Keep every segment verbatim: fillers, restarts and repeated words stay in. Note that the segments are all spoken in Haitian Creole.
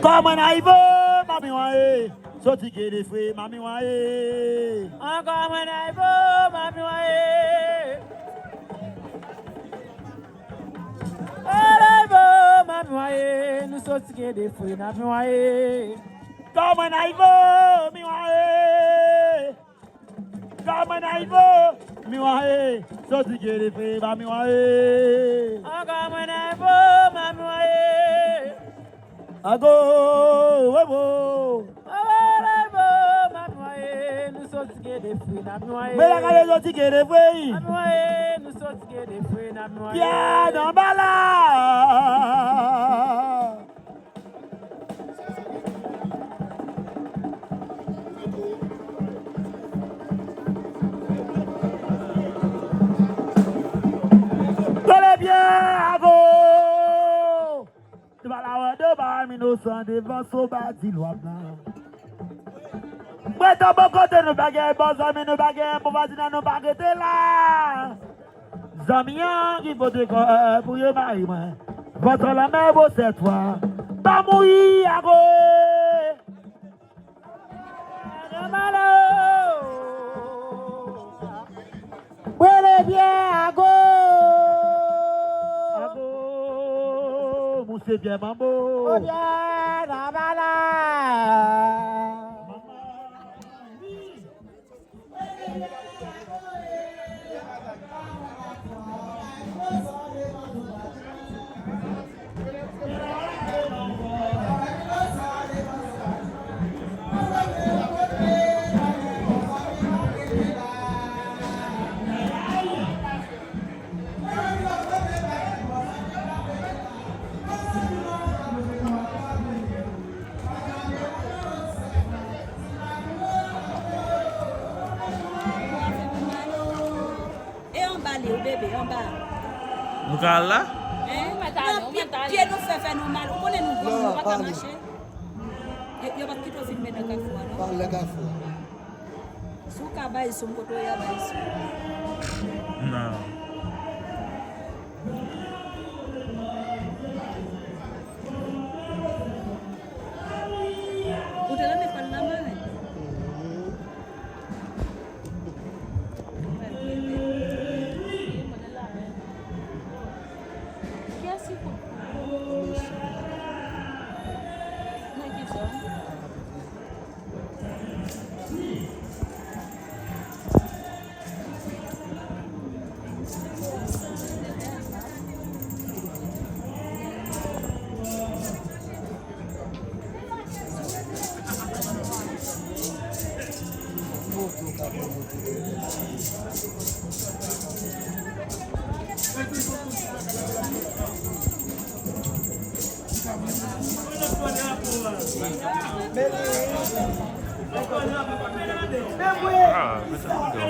Kòman n a rive, mami wan e? Soti ke de fre, mami wan e. Ankò mwen n a rive, mami wan e. Alèvo, mami wan e, nou soti ke de fre, mami wan e. Kòman n a rive, mi wan e. Kòman n a rive, mi wan e. Soti ke de fre, mami wan e. Ankò mwen n a rive, mami wan e. Ago, webo. Mwen la gade yo ti ke de fre. Pyè nan bala. Rele byen, ago. Devan la wè devan m inosan, devan soba di lwa blan. Mwen tan bon kote nou pa gen bon zanmi, nou pa gen bon vwazinay, nou pa rete la. Zanmi an ki pote kò pou yo mari mwen. Vòt an lanmè bo sèt fwa. Pa mouri ago. Brele byen ago. Ago, mousye byen manbo. Obyen labala. E anba li, ou bebe, anba. Nou ka al la? Hein? Nan pye, pye nou fè fè nou mal. Ou konnen nou gwo, nou pa ka mache. Yo, yo pa kite w fin men nan kafou a, non? Pa al nan kafou a. Si w ka bay sou m, kote w ye a bay sou m? Non. Ou te renmen pran nan men? Kiyès ki konn? Nan ki zòn? Ah, mete videyo.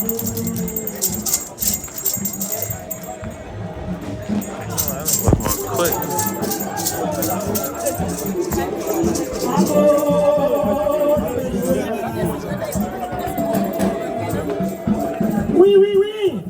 Thank you. Wi, wi, wi.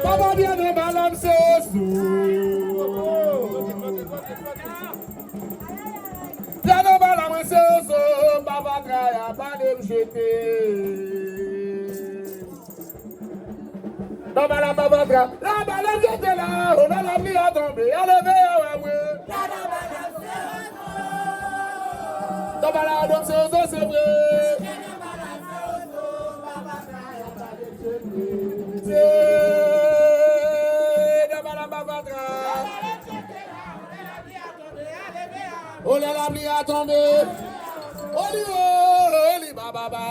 Papa Pyè nan ba la m se ozo. Pyè nan ba la mwen se ozo, papa Traya pa de m jete. Nan ba la papa Traya, la ba la m jete la, o la la pli a tonbe, a leve a wè mwen. Nan ba la m se ozo, se vre. Olè lapli a tonbe. Oli o, oli bababa.